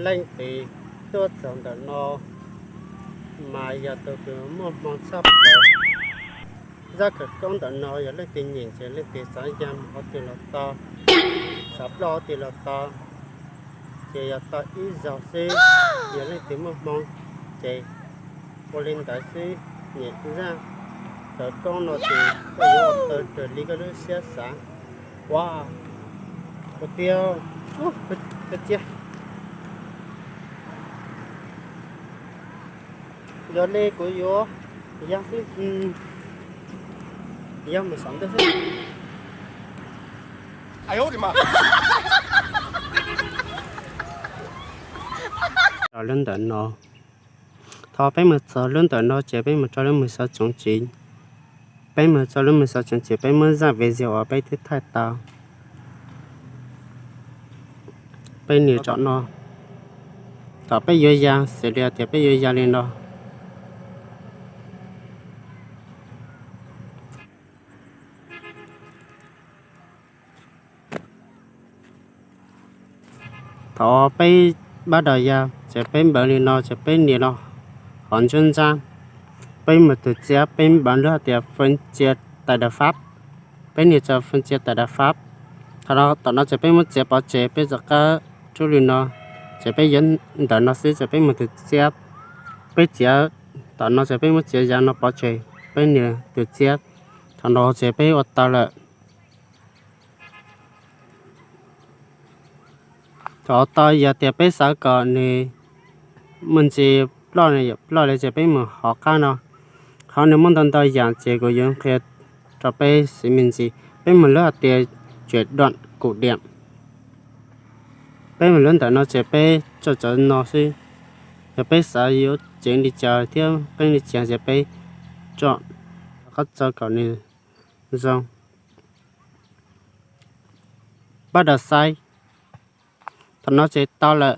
Leej twg tuaj txog ntawm no mas yog tus kws muaj hmoo tshaj plaws. Zaj khawv koob ntawm no yog leej twg nyeem ces leej twg xav ya mus qhov twg los tau, xav ploj qhov twg los tau, ces yog tau ib zaug xwb. Yog leej twg muaj hmoo ces ua li ntawd xwb. Nyeem zaj khawv koob no ces koj yuav ua tau raws li koj lub siab xav. Ua, ua tiag, ua tiag. Yog li kuv yuav ya xwb, ya mus xav ntej xwb. Lub ntawm no, thaum peb mus txog lub ntawm no ces peb mus rau lub mus xov tsoom tsev. Peb mus rau lub mus xov tsoom tsev, peb muab zaj video uas peb twb thaij tau. Peb nias tsom no, thaum peb yuav ya, xws li tias peb yuav ya li no. Thaum peb pab dam ya ces peb npawv li no ces peb nias los hov ntsab ntsab, peb mus tus txiab, peb npawv lub hais tias fwj cia tais dav fab, peb nias rau fwj cia tais dav fab. Thaum no tom no ces peb muab txiav pov tseg, peb rov qab rub li no, ces peb yuav ntawm no xwb ces peb mus tus txiab. Peb txiav tom no ces peb muab txiav yav no pov tseg, peb nias tus txiab. Thaum no ces peb ua tau lawm. Thaum tau yog tias peb xav kom nws muaj ntsis ploj, ploj li ces peb mus hov qab no. Qhov nws muaj ntau ntau yam ces kuv yuav qhia rau peb xiv me ntsis. Peb mus lub hais tias cuam dom kum diam. Peb mus lub ntawm no ces peb tso tsawv no xwb. Yog peb xav yuav ceev li cas thiab qeeb li cas ces peb tso qab tso kom nws zoo. Pab dam saib. Thaum no ces tau lawm,